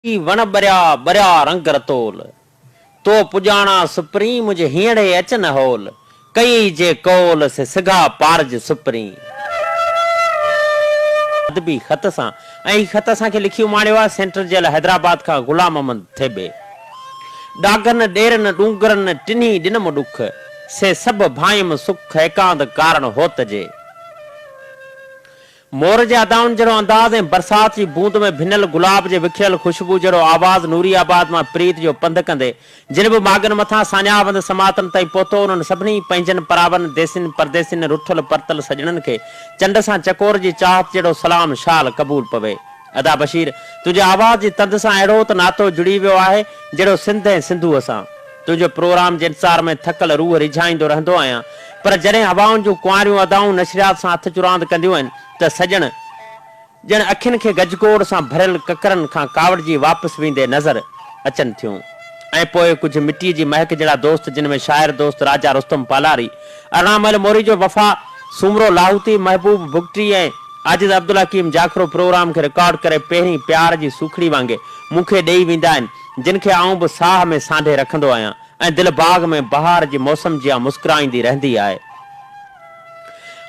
هي وڻ ٻريا، ٻريا رنگ رتول. تو پڄاڻا سپرين، منهنجي هينئڙي اچ نه هول. ڪيئي جي قول، سي سگها پارج سپرين. ادبي خط سان ۽ هي خط اسان کي لکي اماڻيو آهي سينٽرل جيل حيدرآباد کان غلام محمد ٿيٻي. ڏاگهن ڏيرن ڏونگرن ٽنهي ڏنم ڏک، سي سڀ ڀانئيم سک ايڪانت ڪارڻ هوت جي. مور جي ادائن جهڙو انداز ۽ برسات جي بوند ۾ ڀنل گلاب جي وکريل خوشبو جهڙو آواز نوري آباد مان پريت جو پنڌ ڪندي جن به ماڳن مٿان ساڃاهه وند سماعتن تائين پهتو انهن سڀني پنهنجن پراون ديسين پرديسين رٺل پرتل سڄڻن کي چنڊ سان چڪور جي چاهت جهڙو سلام شال قبول پوي. ادا بشير تنهنجي آواز جي تند سان اهڙو ته ناتو جڙي ويو آهي جهڙو سنڌ ۽ سنڌوء سان. تنهنجي پروگرام جي انتظار ۾ ٿڪل روح ريجهائيندو رهندو آهيان، پر جڏهن هوائن جون ڪنواريون ادائون نشريات سان هٿ چراند ڪنديون آهن ته سڄڻ ڄڻ اکين کي گجگوڙ سان ڀريل ڪڪرن کان ڪاوڙجي واپس ويندي نظر اچن ٿيون ۽ پوء ڪجهه مٽيء جي مهڪ جهڙا دوست جن ۾ شاعر دوست راجا رستم پالاري، ارڙهن مئل موريجو وفا، سومرو لاهوتي، محبوب بگٽي ۽ عاجز عبدالحڪيم جاکرو پروگرام کي رڪارڊ ڪري پهرين پيار جي سوکڙي وانگي مون کي ڏيئي ويندا آهن. جن کي آئون به ساهه ۾ سانڍي رکندو آهيان ۽ دل باغ ۾ بهار جي موسم جيان مسڪرائيندي رهندي آهي.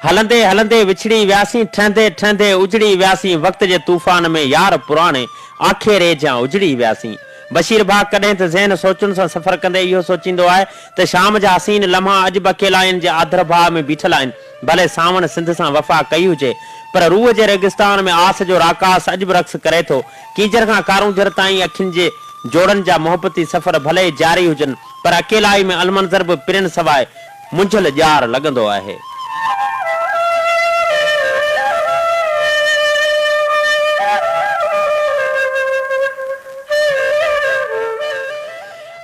هلندي هلندي وڇڙي وياسين، ٺهندي ٺهندي اجڙي وياسين، وقت جي طوفان ۾ يار پراڻي آکيري جيان اجڙي وياسين. بشير ڀاء ڪڏهن ته ذهن سوچن سان سفر ڪندي اهو سوچيندو آهي ته شام جا حسين لمحا اڄ به اڪيلائين جي آڌرڀاء ۾ بيٺل آهن، ڀلي سانوڻ سنڌ سان وفا ڪئي هجي پر روح جي ريگستان ۾ آس جو راڪاس اڄ به رقص ڪري ٿو. ڪينجهر کان ڪارونجهر تائين اکين جي جوڙن جا محبتي سفر ڀلي جاري هجن پر اڪيلائي ۾ المنظر به پرين سواء منجهيل ڄار لڳندو آهي.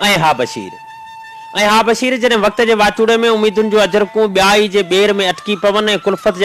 ۽ ها بشير! ۽ ها بشير! جڏهن وقت جي واچوڙي ۾ اميدن جون اجرڪون ٻيائي جي ٻير ۾ اٽڪي پون ۽ ڪلفت جا.